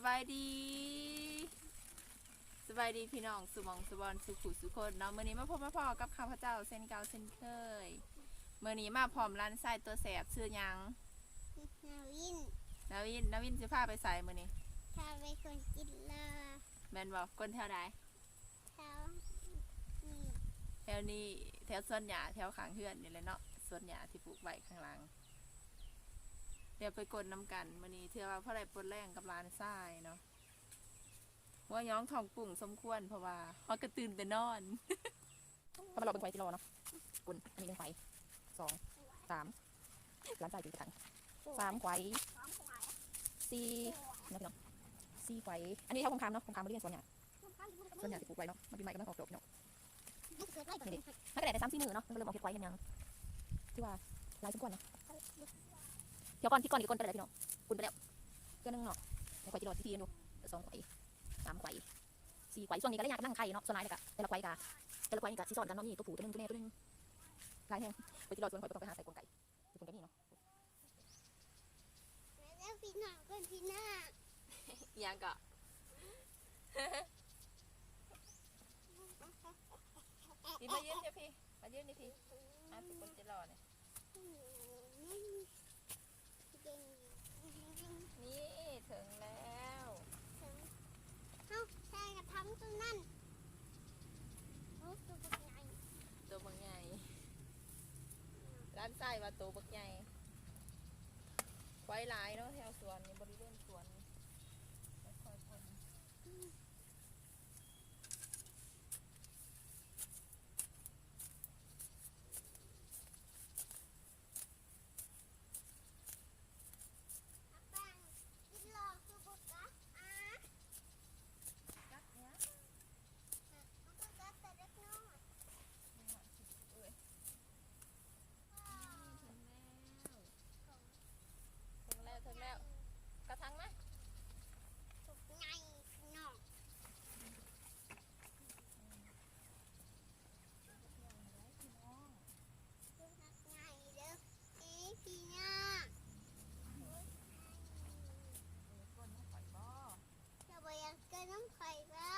ສະບາຍດີ ສະບາຍດີພີ່ນ້ອງສູ່ໝ່ອງສູ່ບ່ອນສູ່ຜູ້ສູ່ຄົນເນາະ. ມື້ນີ້ມາພົບມາພໍ້ກັບຂ້າພະເຈົ້າເຊັ່ນເກົ່າເຊັ່ນເຄີຍ. ມື້ນີ້ມາພ້ອມຫຼານຊາຍຕົວແສບ ຊື່ຫຍັງ? ນາວິນ. ນາວິນ ນາວິນຊິພາໄປໃສມື້ນີ້? ພາໄປກວນກິລາ. ແມ່ນບໍ່? ກວນແຖວໃດ? ແຖວນີ້ ແຖວນີ້ ແຖວສວນຫຍ້າ ແຖວຂ້າງເຮືອນນີ້ແຫຼະເນາະ, ສວນຫຍ້າທີ່ປູກໄວ້ຂ້າງຫຼັງ. ດຽວໄປກົນນຳກັນ. ມື້ນີ້ຖືວ່າພໍໄດ້ປົດແລງກັບຫຼານຊາຍເນາະ. ຫົວຫຍອງທ້ອງປຸ້ງສົມຄວນ ເພາະວ່າເຮົາກະຕື່ນແຕ່ນອນ. ເຮົາມາເລາະເບິ່ງໄຂຈິລໍເນາະ. ກຸນ ອັນນີ້ໜຶ່ງໄຂ ສອງ ສາມ ຫຼານຊາຍຖືກະຖັງ ສາມໄຂ ສີ່ ເນາະພີ່ນ້ອງ ສີ່ໄຂ. ອັນນີ້ແຖວຄົງຄາມເນາະ, ຄົງຄາມບໍລິເວນສວນຫຍ້າ ສວນຫຍ້າທີ່ປູກໄວ້ເນາະ. ມັນປີໃໝ່ກຳລັງອອກດອກພີ່ນ້ອງ. ມັນເກີດໄວກວ່ານີ້ ມັນກະໄດ້ໄດ້ສາມສີ່ມື້ເນາະ, ມັນກະເລີ່ມອອກເຫັດໄຂເຫັດຫຍັງ. ຖືວ່າຫຼາຍສົມຄວນເນາະ. ດຽວກ່ອນ ທີ່ກ່ອນນີ້ກະກົນໄປແລ້ວພີ່ນ້ອງ, ກຸນໄປແລ້ວເທື່ອໜຶ່ງເນາະ. ແລ້ວໄຂຈິລໍທີ່ທີຢູ່ ສອງໄຂ ສາມໄຂ ສີ່ໄຂ. ຊ່ວງນີ້ກະໄລຍາກຳລັງໄຂ່ເນາະ. ສ່ວນຫຼາຍແລ້ວກະແຕ່ລະໄຂກະ ແຕ່ລະໄຂນີ້ກະຊິຊ້ອນກັນເນາະ, ມີຕົວຜູ້ຕົວໜຶ່ງ ຕົວແມ່ຕົວໜຶ່ງ. ຫຼາຍແຮງ ໄຂຈິລໍສວນຂ້ອຍ ບໍ່ຕ້ອງໄປຫາໃສ່ກົນໄກ່. ຢູ່ພຸ້ນກະມີເນາະ. ມາເດີພີ່ນ້ອງ ຄົນພີ່ນ້ອງ. ອີ່ຫຍັງເກາະ? ນີ້ ມາຢືນຢູ່ພີ້ ມາຢືນຢູ່ພີ້. ອາ ຊິກົນຈິລໍນີ້. ນີ້ເຖິງແລ້ວ ເຖິງ ເຮົາໃສ່ກະຖັງຕົວນັ້ນ. ໂອ້ ໂຕບັກໃຫຍ່ ໂຕບັກໃຫຍ່. ຫຼານຊາຍວ່າໂຕບັກໃຫຍ່. ໄຂຫຼາຍເນາະ ແຖວສວນນີ້ ບໍລິເວນສວນນີ້ ໄຂຄົນ. ເຖິງແລ້ວ ເຖິງແລ້ວ ເຖິງແລ້ວ. ກະຖັງມາ ບັກໃຫຍ່ພີ່ນ້ອງ. ບັກໃຫຍ່ເດີ ເອີ ພີ່ນ້ອງ. ເອີ ກົນນຳຂ້ອຍບໍ່? ເຈົ້າບໍ່ຢາກກົນນຳຂ້ອຍບໍ່?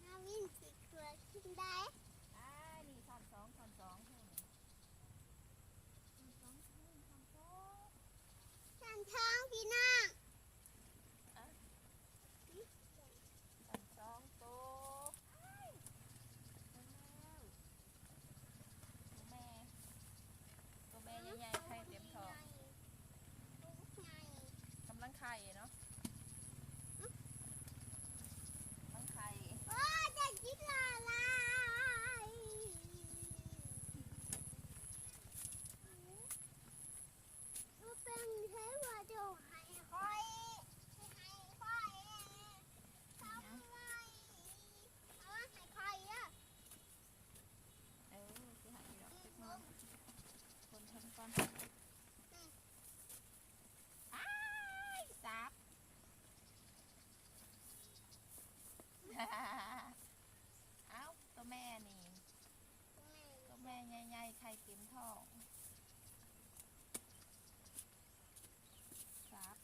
ນາວິນຊິຂົ້ວກິນໄດ້. ອ້າຍ ນີ້ຊ້ອນສອງ ຊ້ອນສອງ ຊ້ອນສອງ ພີ່ນ້ອງ. ອ່ະ ທັງສອງໂຕ. ໂຕແມ່ ໂຕແມ່ໃຫຍ່ໆ ໄຂ່ເຕັມທ້ອງ ກຳລັງໄຂ່ເນາະ ກຳລັງໄຂ່. ໂອ້ ໄດ້ກິນຫຼາຍໆ. ບໍ່ເປັນເທວະ ເຈົ້າໃຫ້ຂ້ອຍ ຊິໃຫ້ຂ້ອຍ ທຳໄມ ເອົາມາໃຫ້ຂ້ອຍເດີ. ເອີ ຊິໃຫ້ດອກ ຈັກໜ່ອຍ ຄົນເທິງກ່ອນ. ອ້າຍ ສາບ. ເອົ້າ ໂຕແມ່ນີ້ ໂຕແມ່ໃຫຍ່ໆ ໄຂ່ເຕັມທ້ອງ ສາບ.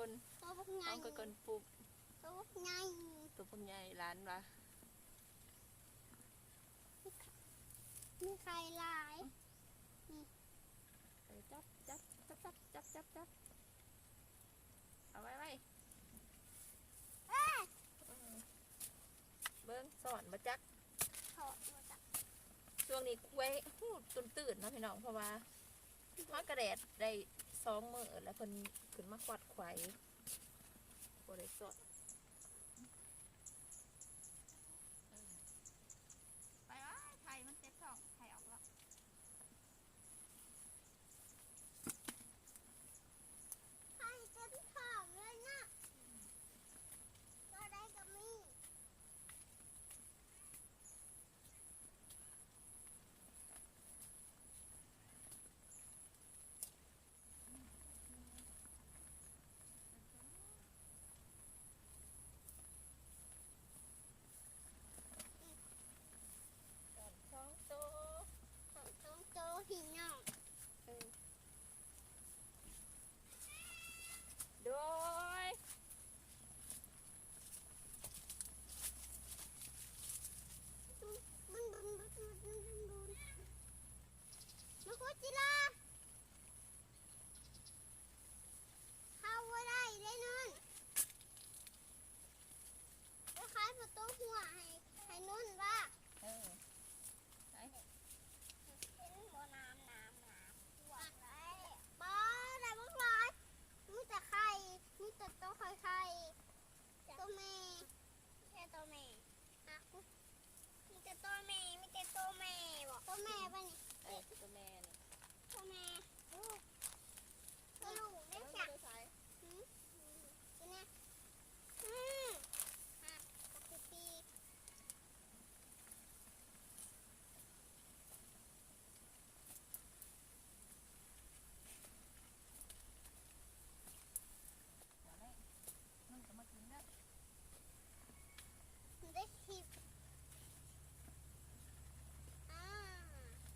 ໂຕບັກໃຫຍ່ ເອົາໄປກ່ອນປຸບ ໂຕບັກໃຫຍ່ ໂຕບັກໃຫຍ່ ຫຼານວ່າ ມີໄຂ່ຫຼາຍ ນີ້ ເອີ ຈັບ ຈັບ ຈັບ ຈັບ ຈັບ ຈັບ ຈັບ ເອົາໄວ້ ໄວ້ ເອີ ເອີ ເບິ່ງ ຊ້ອນບໍ່ຈັກ ຊ້ອນບໍ່ຈັກ ຊ່ວງນີ້ຄວາຍ ໂອ້ ຕື່ນໆ ເນາະພີ່ນ້ອງ ເພາະວ່າ ຮອດກະແດດໄດ້ສອງມື້ແລ້ວ ເພິ່ນຂຶ້ນມາຄວັດໄຂ່ ບໍ່ໄດ້ສອດ ໄປ ອ້າຍ ໄຂ່ມັນເຈັບທ້ອງ ໄຂ່ອອກແລ້ວ ໄຂ່ເຕັມທ້ອງເລີຍນະ ບໍ່ໄດ້ກໍມີ. ສອງໂຕ ສອງໂຕພີ່ນ້ອງ ເອີ ໂດຍ ມັນ ມັນ ມັນ ມັນ ມັນ ມັນ ມັນ ມັນ ມັນ ມັນ ມັນ ມັນ ມັນ ມັນ ເຂົ້າບໍ່ໄດ້ເດ້ນອນ ໄປຂາຍປະຕູຫົວໃຫ້ ໃຫ້ນອນວ່າ ເອີ ໄປ ເຫັນບໍ່ນ້ຳ ນ້ຳ ນ້ຳ ປາໄດ້ບັກຫຼາຍ ມີແຕ່ໄຂ່ ມີແຕ່ໂຕໄຂ່ ໂຕແມ່ ແຄ່ໂຕແມ່ ຮະ ມີແຕ່ໂຕແມ່ ມີແຕ່ໂຕແມ່ບໍ ໂຕແມ່ປະນີ້ ເອີ ໂຕແມ່ນີ້ ໂຕແມ່ ໂອ້ ໂຕລູກເດ້ ເອົາມາແຕ່ໃສ ຫື ໂຕນີ້ ຫື ຮະ ບັກປີ ເອົາເລີຍ ມັນກໍມາກິນເດີ ໄດ້ຄລິບ ອ້າວ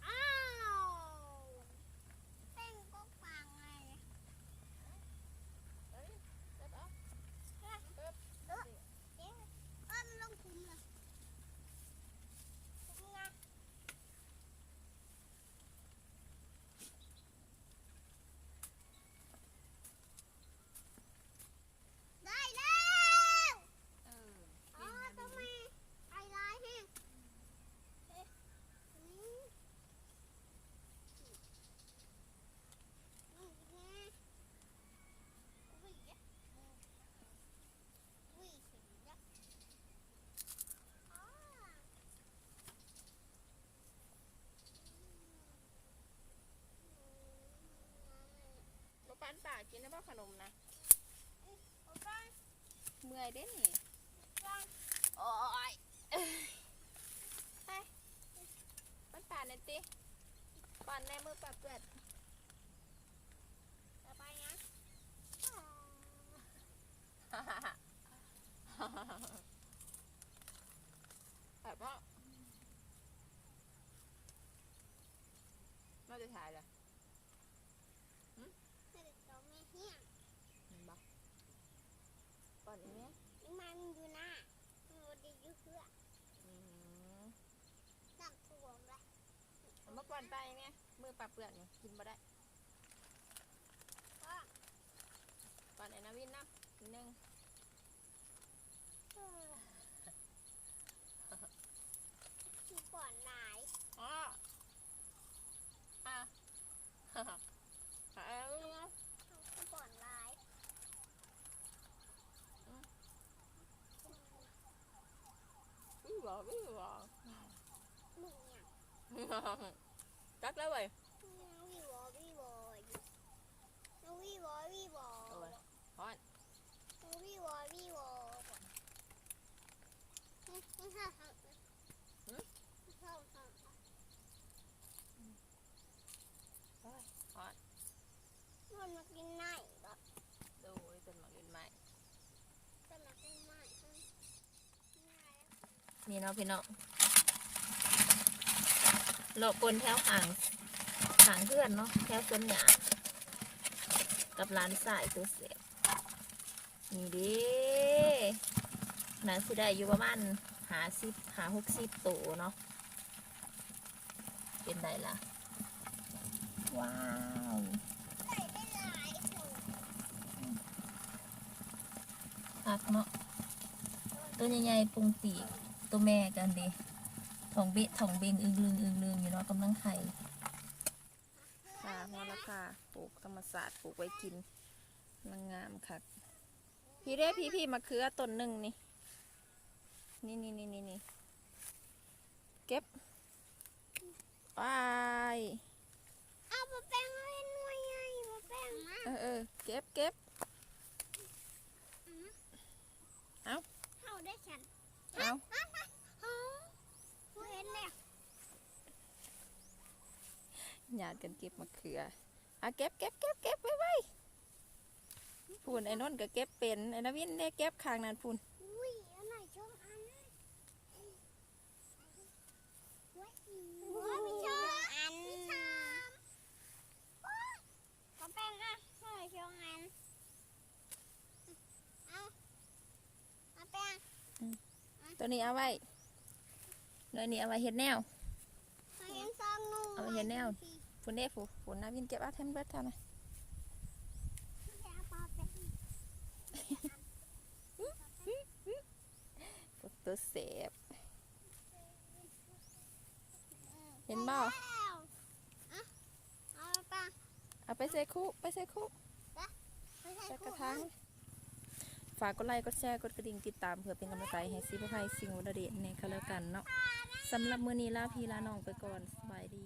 ອ້າວ ເປັນກົກປາງໄງ ເອີຍ ເອີຍ ເອີຍ ເອີຍ ມັນລົງຂຸມລະ ຂຸມງາ ໄດ້ແລ້ວ ເອີ ໂຕແມ່ ໄຂ່ຫຼາຍແຮງ ເອີ ນີ້ ນີ້ ນີ້ ອຸ້ຍ ອຸ້ຍ ເຫັນແລ້ວ ອ້າ ບໍ່ປັນປາກິນໄດ້ບໍ່ຂະໜົມນະ? ບໍ່ປັນ ເມື່ອຍເດ້ນີ້ ບໍ່ປັນ ໂອ້ຍ ໄປ ປັນປາແດ່ຕິ ປັນແດ່ ມືປາເປື້ອນ ຈະໄປຫຍັງ? ແບບວ່າ ມາແຕ່ໃສລະ? ຫຶ? ມາແຕ່ຕອນແມ່ຮຽນ ແມ່ນບໍ່? ປ້ອນອີ່ແມ່ ມັນຢູ່ນາ ມັນບໍ່ໄດ້ຢູ່ເຮືອນ ອືມ ນ້ຳຖ້ວມລະ ເອົາມາປ້ອນໄປແມ່ ມືປາເປື້ອນນີ້ ກິນບໍ່ໄດ້ ປ້ອນ ປ້ອນໄອ້ນາວິນນຳ ໜຶ່ງ ຊິປ້ອນຫຼາຍ ອ້າ ອ້າ ອ້າ ຊິປ້ອນຫຼາຍ ອືມ ວິວ ວິວ ວິວ ນີ້ຫຍັງ? ຈັກແລ້ວເວີຍ ວິວ ວິວ ວິວ ວິວ ໂອ້ຍ ຮ້ອນ ວິວ ວິວ ຫຶ? ໂອ້ຍ ຮ້ອນ ມັນມາກິນໄມ້ບໍ? ໂດຍ ເພິ່ນມາກິນໄມ້ ເພິ່ນມາກິນໄມ້ ນີ້ເນາະພີ່ນ້ອງ ເລາະກົນແຖວຂ້າງ ຂ້າງເຮືອນເນາະ ແຖວສວນຫຍ້າ ກັບຫຼານຊາຍໂຕແສບ ນີ້ເດ້ ໜ້າຊິໄດ້ຢູ່ປະມານຫ້າສິບ ຫ້າຫົກສິບໂຕເນາະ. ເປັນໄດ້ລະ ວ້າວ ໄດ້ ໄດ້ຫຼາຍໂຕ ຄັກເນາະ. ໂຕໃຫຍ່ໆ ປຸງປີກ ໂຕແມ່ກັນເດ້ ທ້ອງເບະທ້ອງເບັງ ອຶງລຶງ ອຶງລຶງຢູ່ເນາະ ກຳລັງໄຂ່. ຄ່າ ຫົວລະພາ ປູກທຳມະຊາດ ປູກໄວ້ກິນ ກຳລັງງາມຄັກ. ພີ້ເດ້ ພີ້ ພີ້ ໝາກເຂືອຕົ້ນໜຶ່ງນີ້ ນີ້ໆໆໆ ເກັບ ວ້າຍ ເອົາ ບໍ່ແປງ ເອົາເຮັດໜ່ວຍໃຫຍ່ ບໍ່ແປງ ເອີໆ ເກັບ ເກັບ ອືມ ເອົາ ເອົາໄດ້ຊັ້ນ ເອົາ ເອົາ ບໍ່ເຫັນແລ້ວ ຍາດກັນເກັບໝາກເຂືອ. ອ່ະ ເກັບ ເກັບ ເກັບ ເກັບ ໄວໆ ພຸ້ນ ໄອ້ນົນກໍເກັບເປັນ ໄອ້ນະວິນເດ້ເກັບຂ້າງນັ້ນພຸ້ນ. ອຸ້ຍ ອັນນັ້ນສອງອັນ ໂອ້ຍ ໂອ້ຍ ມີສອງອັນ ມີສາມ ໂອ້ຍ ຂອງແປ້ງ ອ່ະ ໃສ່ສອງອັນ ເອົາ ເອົາແປ້ງ ອືມ ໂຕນີ້ເອົາໄວ້ ໜ່ວຍນີ້ເອົາໄວ້ເຮັດແນວ ເອົາໄວ້ເຮັດແນວ ພຸ້ນເດ້ ພຸ້ນ ພຸ້ນ ນາວິນເກັບເອົາໃຫ້ມັນເບິດເທົ່ານັ້ນ ໂຕແຊບ ເຫັນບໍ່? ເອົາໄປ ເອົາໄປໃສ່ຄຸ ໄປໃສ່ຄຸ ໃສ່ກະຖາງ. ຝາກກົດໄລ ກົດແຊ ກົດກະດິ່ງ ຕິດຕາມ ເພື່ອເປັນກຳລັງໃຈໃຫ້ສີໂພໄຮ ສິງວົລະເດດ ແດ່ກໍແລ້ວກັນເນາະ. ສຳລັບມື້ນີ້ລາພີ່ລານ້ອງໄປກ່ອນ ສະບາຍດີ.